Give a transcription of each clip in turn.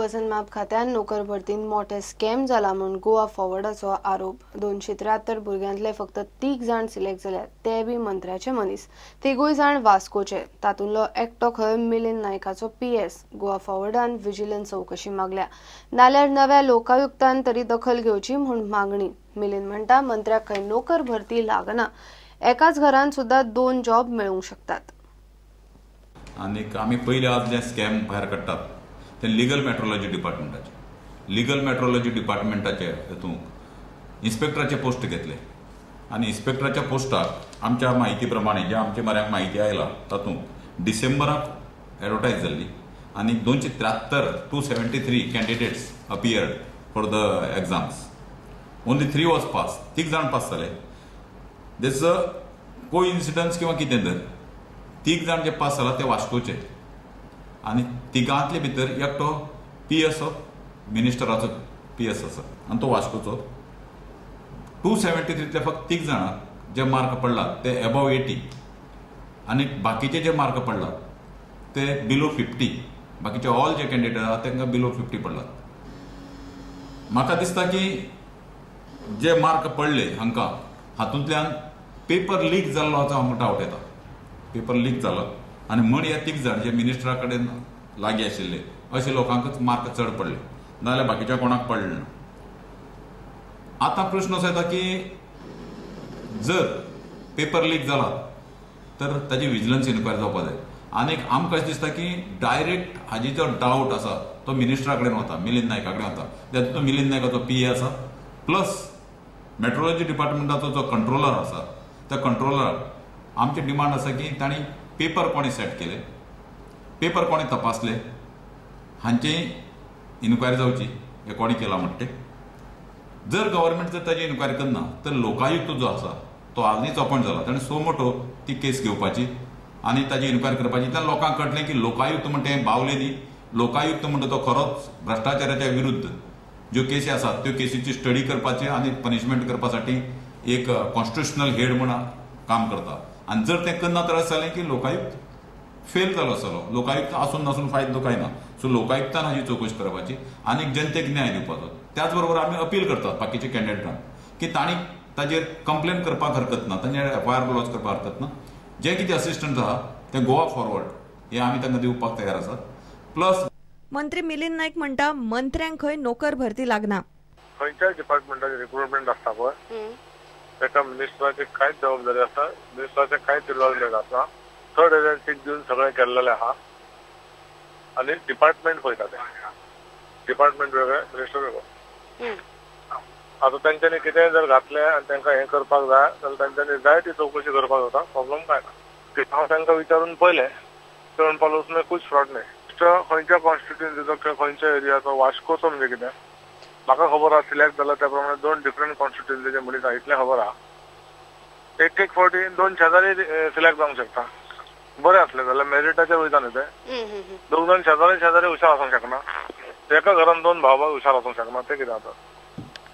वजन माप खात्यान नोकर भरतीन मोठे स्कॅम जाला म्हूण गोवा फॉरवर्डाचो आरोप. 273 भुरग्यांतले फक्त 3 जाण सिलेक्ट जाल्यात, ते बी मंत्र्याचे मनीस. तिगूय जाण वास्कोचे. तातूंतलो एकटो खंय मिलिंद नायकाचो पीएस. गोवा फॉरवर्डान विजिलन्स चवकशी मागल्या, नाल्यार नव्या लोकायुक्तान तरी दखल घेवची म्हूण मागणी. मिलिंद म्हणटा, मंत्र्याक खंय नोकर भरती लागना, एकाच घरान सुद्धा 2 जॉब मेळूंक शकतात. आनीक आमी पयले आज जे स्कॅम भायर काडटात ते लिगल मेट्रोलॉजी डिपार्टमेंटाचे. लिगल मेट्रोलॉजी डिपार्टमेंटाचे हितूंक इन्स्पेक्टराचे पोस्ट घेतले आनी इन्स्पेक्टराच्या पोस्टाक आमच्या म्हायती प्रमाणे जे आमच्या म्हऱ्याक म्हायती आयला तातूंत डिसेंबराक एडवर्टायज जाल्ली आनी 273 273 candidates appeared for the exams. Only 3 was pass. 3 जाण पास जाले. This a coincidence किंवा कितें तर 3 जाण जे पास जाला ते वास्कोचे आनी तिगांतले भितर एकटो पी एस ऑफ मिनिस्टराचो पी एस आसा आनी तो वास्कोचो. 273तले फक्त 3 जाणांक जे मार्क पडला ते एबव 80 आनी बाकीचे जे मार्क पडला ते बिलो 50. बाकीचे ऑल जे कॅन्डिडेट आहा तांकां बिलो 50 पडलात. म्हाका दिसता की जे मार्क पडले हांकां हातूंतल्यान पेपर लीक जाल्लो हाचो आमकां डावट येता. पेपर लीक जालो आनी म्हण हे 3 जाण जे मिनिस्टरा कडेन लागीं आशिल्ले अशे लोकांकच मार्क चड पडले, नाजाल्यार बाकीच्या कोणाक पडले ना. आतां प्रश्न असो येता की जर पेपर लीक जाला तर ताजी विजिलन्स इन्क्वायरी जावपा जाय. आनीक आमकां अशें दिसता की डायरेक्ट हाजी जो डावट आसा तो मिनिस्टरा कडेन वता, मिलिंद नायका कडेन वता. तातूंत मिलिंद नायकाचो पी ए आसा, प्लस मेट्रोलॉजी डिपार्टमेंटाचो जो कंट्रोलर आसा त्या कंट्रोलराक आमची डिमांड आसा की तांणी पेपर कोणें सेट केले, पेपर कोणें तपासले, हांची इन्क्वायरी जावची, हे कोणें केला म्हणटा तें. जर गव्हर्मेंट जर ताजी इन्क्वायरी करना तर लोकायुक्त जो आसा तो आजूच अपॉयंट जाला, ताणें सो मोटो ती केस घेवपाची आनी ताजी इन्क्वायरी करपाची. तेन्ना लोकांक कळटलें की लोकायुक्त म्हणटा तें बावले न्ही, लोकायुक्त म्हणटा तो खरोच भ्रश्टाचाराच्या विरुद्ध ज्यो केसी आसात त्यो केसीची स्टडी करपाची आनी पनिशमेंट करपासाठी एक कॉन्स्टिट्युशनल हेड म्हूण काम करता. आनी जर तें करना तर अशें जालें की लोकायुक्त फेल जालो आसतलो. लोकायुक्त आसून नासून फायदो कांय ना. सो लोकायुक्तान हाजी चवकशी करपाची आनी जनतेक न्याय दिवपाचो. त्याच बरोबर आमी अपील करतात बाकीच्या कॅन्डिडेटांक की तांणी ताजेर कंप्लेन करपाक हरकत ना, तांचेर एफआयआर लॉज करपाक हरकत ना. जे कितें असिस्टंट आहा ते गोवा फॉरवर्ड हे आमी तांकां दिवपाक तयार आसात. प्लस मंत्री मिलिंद नायक म्हणटा, मंत्र्यांक खंय नोकर भरती लागना. खंयच्याय डिपार्टमेंटाचे रिक्रुटमेंट आसता पळय, ताका मिनिस्टराची कांयच जबाबदारी आसता, मिनिस्टराचें कांयच इन्वॉल्वमेंट आसना. थर्ड एजन्सीक दिवन सगळें केल्लेलें आहा आनी डिपार्टमेंट पळयता तें. डिपार्टमेंट वेगळें, मिनिस्टर वेगळो. आतां तेंच्यांनी कितेंय जर घातलें आनी तांकां हें करपाक जाय जाल्यार तेंच्यांनी जाय ती चवकशी करपाक जाता, प्रॉब्लम कांय ना. हांव तांकां विचारून पळयलें, ते म्हणपाक लागले उसमें कुछ फ्रॉड नाही. खंयच्या कॉन्स्टिट्युएन्सीचो किंवा खंयच्या एरियाचो, वास्कोचो म्हणजे कितें म्हाका खबर आहा. सिलेक्ट जाला त्या प्रमाणे 2 डिफरंट कॉन्स्टिट्युएन्सीचे मनीस आहा इतलें खबर आहा. एक एक फावटी 2 शेजारी सिलेक्ट जावंक शकता. बरें आसलें जाल्यार मेरिटाच्या वयता न्ही ते. 2 जाण शेजारी शेजारी हुशार आसूंक शकना, एका घरान 2 भाव भाव हुशार आसूंक शकना, तें कितें जाता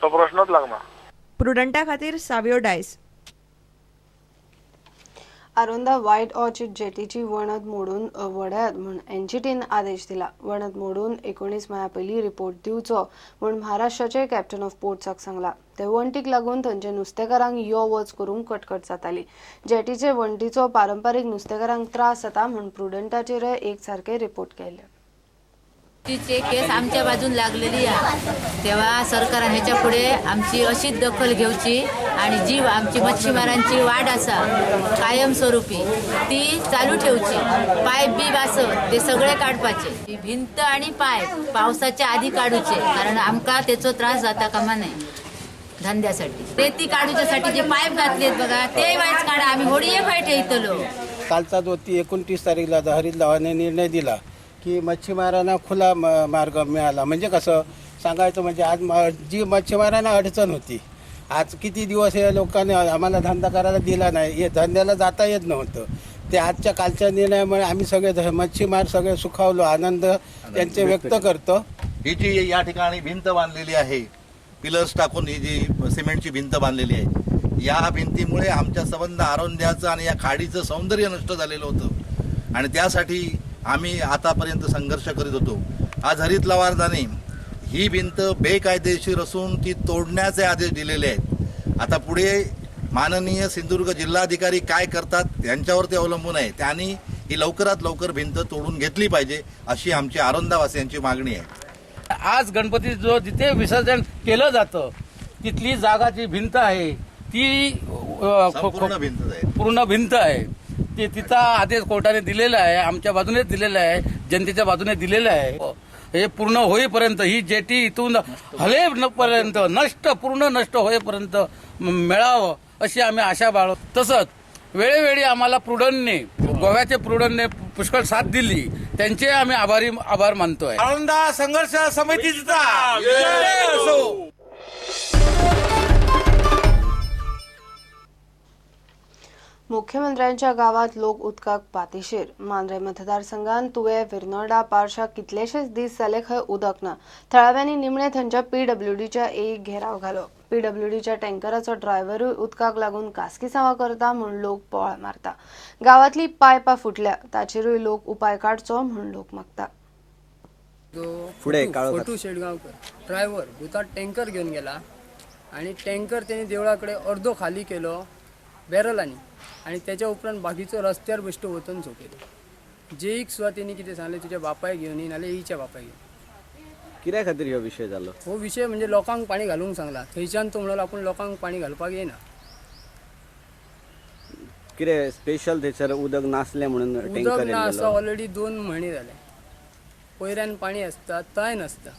तो प्रश्नच लागना. प्रुडंटा खातीर सावियो डायस. आरोंदा व्हायट ऑर्चिड जेटीची वणत मोडून वडयात म्हूण एनजीटीन आदेश दिला. वणत मोडून 19 म्हयन्या पयलीं रिपोर्ट दिवचो म्हूण महाराष्ट्राचे कॅप्टन ऑफ पोर्ट्साक सांगला. ते वणटीक लागून थंयचे नुस्तेकारांक यो वच करूंक कटकट जाताली. जेटीचे वणटीचो पारंपारीक नुस्तेकारांक त्रास जाता म्हूण प्रुडंटाचेरय एक सारके रिपोर्ट केले. तिचे केस आमच्या बाजून लागलेली आहे, तेव्हा सरकारान ह्याच्या पुढे आमची अशीच दखल घेवची आणि जी आमची मच्छीमारांची वाट आसा कायमस्वरूपी ती चालू ठेवची. पायप बी आसत ते सगळे काडपाचे. ही भिंत आणि पायप पावसाच्या आधी काढूचे, कारण आमकां तेचो त्रास जाता कामा नये धंद्यासाठी. रेती काढूच्यासाठी जे पाईप घातलेत बघा ते वायच काढा, आम्ही होडीये फाय ठेवतलो. कालचा जो ती 29 तारीखला हरित लवाने निर्णय दिला की मच्छीमारांना खुला मार्ग मिळाला. म्हणजे कसं सांगायचं म्हणजे आज जी मच्छीमारांना अडचण होती, आज किती दिवस हे लोकांनी आम्हाला धंदा करायला दिला नाही, हे धंद्याला जाता येत नव्हतं, ते आजच्या कालच्या निर्णयामुळे आम्ही सगळे मच्छीमार सगळे सुखावलो, आनंद त्यांचे व्यक्त करतो. ही जी या ठिकाणी भिंत बांधलेली आहे, पिलर्स टाकून ही जी सिमेंटची भिंत बांधलेली आहे, या भिंतीमुळे आमच्या संबंध आरोंद्याचं आणि या खाडीचं सौंदर्य नष्ट झालेलं होतं आणि त्यासाठी आम्ही आतापर्यंत संघर्ष करीत होतो. आज हरित लवारदाने ही भिंत बेकायदेशीर असून ती तोडण्याचे आदेश दिलेले आहेत. आता पुढे माननीय सिंधुदुर्ग जिल्हाधिकारी काय करतात यांच्यावरती अवलंबून आहे. त्यांनी ही लवकरात लवकर भिंत तोडून घेतली पाहिजे अशी आमची आरोंदावासियांची मागणी आहे. आज गणपती जो जिथे विसर्जन केलं जातं तिथली जागा जी भिंत आहे ती संपूर्ण भिंत आहे, पूर्ण भिंत आहे ती, तिचा आदेश कोर्टाने दिलेला आहे, आमच्या बाजूने दिलेला आहे, जनतेच्या बाजूने दिलेला आहे. हे पूर्ण होईपर्यंत ही जेटी इथून हलेपर्यंत नष्ट, पूर्ण नष्ट होईपर्यंत मिळावं अशी आम्ही आशा बाळगतो. तसंच वेळोवेळी आम्हाला प्रुडनने, गोव्याचे प्रुडनने पुष्कळ साथ दिली, त्यांचे आम्ही आभार मानतोय. आळंदा संघर्ष समितीचा विजय असो. मुख्यमंत्र्यांच्या गावात लोक उदकाक पातिशेर. मांद्रे मतदारसंघात तुवे विर्नोडा पार्शा कितलेशेच दीस जाले खंय उदक ना. थळाव्यांनी निमणे थंयच्या पीडब्ल्यूडीच्या एक घेराव घालो. पीडब्ल्यूडीच्या टँकराचो ड्रायव्हरूय उदकाक लागून कासकिसांवां करता म्हूण लोक बोवाळ मारता. गांवांतली पायपां फुटल्या ताचेरूय लोक उपाय काडचो म्हूण लोक मागता. फुडें फटू शेटगांवकर ड्रायव्हर भुताट टँकर घेवन गेला आनी टँकर तेणी देवळा कडेन अर्दो खाली केलो बॅरलांनी आनी तेच्या उपरांत बाकीचो रस्त्यार बेश्टो वचून सोंपयलो. जेईक सुद्दां तेणी कितें सांगलें, तुज्या बापायक घेवन ये नाल्यार ईच्या बापायक घेवन. कित्या खातीर हो विशय जालो? हो विशय म्हणजे लोकांक पाणी घालूंक सांगला, थंयच्यान तो म्हणलो आपूण लोकांक पाणी घालपाक येना. कितें स्पेशल थंयसर उदक नासलें म्हणून उदक ना आसा ऑलरेडी 2 म्हयने जाले, पयऱ्यान पाणी आसता तंय नासता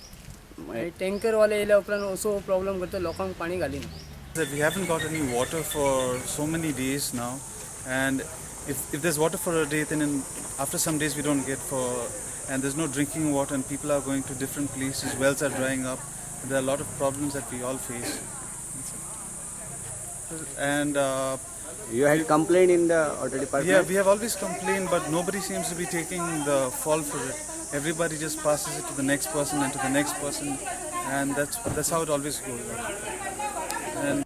आनी टँकरवाले येयल्या उपरांत असो प्रॉब्लम करता, लोकांक पाणी घालिना. That we haven't got any water for so many days now, and if there's water for a day, then after some days we don't get for, and there's no drinking water, and people are going to different places, wells are drying up, and there are a lot of problems that we all face. And you had complained in the water department? Yeah, we have always complained, but nobody seems to be taking the fall for it. Everybody just passes it to the next person and to the next person, and that's how it always goes. And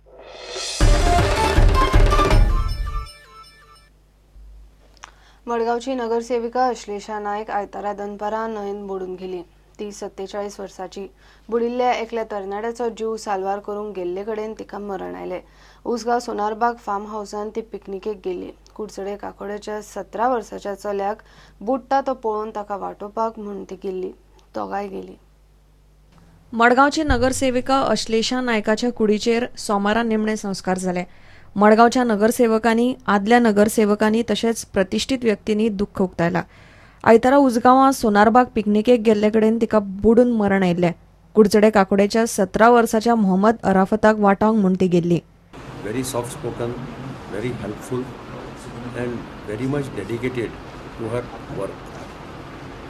मडगांवची नगरसेविका अश्लेषा नायक आयतारा दनपारां न्हंयेंत बुडून गेली. ती 47 वर्सांची. बुडिल्ल्या एकल्या तरणाट्याचो जीव साल्वार करूंक गेल्ले कडेन तिका मरण आयलें. उसगांव सोनारबाग फार्म हावसांत ती पिकनिकेक गेल्ली. कुडचडे काकोड्याच्या 17 वर्सांच्या चल्याक बुडटा तो पळोवन ताका वाटोवपाक म्हूण ती गेल्ली. दोगांय गेली. मडगांवची नगरसेविका अश्लेषा नायकाच्या कुडीचेर सोमारा निमणे संस्कार जाले. मडगांवच्या नगरसेवकांनी, आदल्या नगरसेवकांनी तशेंच प्रतिश्ठीत व्यक्तींनी दुख्ख उक्तायला. आयतारा उजगांवां सोनारबाग पिकनिकेक गेल्ले कडेन तिका बुडून मरण आयिल्लें. कुडचडे काकोडेच्या 17 वर्साच्या मोहम्मद अराफताक वाटावंक म्हूण ती गेल्ली. Very soft spoken, very helpful and very much dedicated to her work.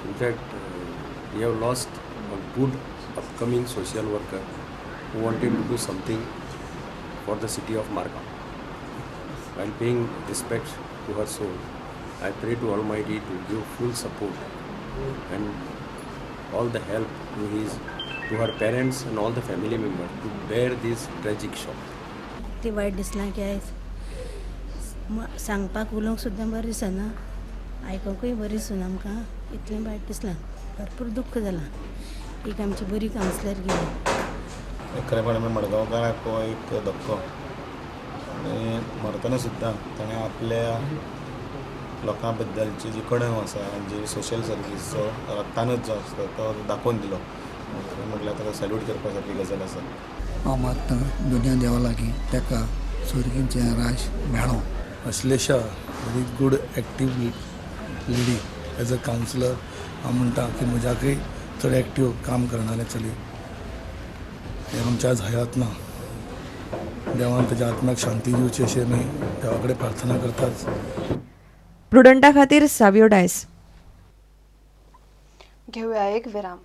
In fact, we have lost a good upcoming social worker who wanted to do something for the city of Margao. While paying respect to her soul, I pray to Almighty to give full support and all the help to her parents and all the family members to bear this tragic shock. ती वायट दिसलां की आयज सांगपाक उलोवंक सुद्दां बरें दिसना, आयकोंकूय बरें दिसना आमकां, इतलें वायट दिसलां, भरपूर दुख्ख जालां. एक आमची बरी कावन्सिलर गेली. खरें म्हणल्यार मडगांवकारांक हो एक धक्को आनी मरतना सुद्दां ताणें आपल्या लोकां बद्दलची जी कणव आसा आनी जी सोशल सर्वीसचो रक्तानूच जो आसता तो दाखोवन दिलो. म्हटल्यार ताका सॅल्यूट करपा सारकी गजाल आसा. हांव मागता दुनिया देवा लागीं ताका सुर्गीचें राज मेळों. Ashlesha very good active lady as a councillor. हांव म्हणटा की म्हज्याकय चड एक्टीव काम करणारें चली हें आमच्या आज हयात ना. देवान ताच्या आत्म्याक शांती दिवची अशी आमी देवा कडेन प्रार्थना करताच. प्रुडंटा खातीर सावियो डायस. घेवया एक विराम.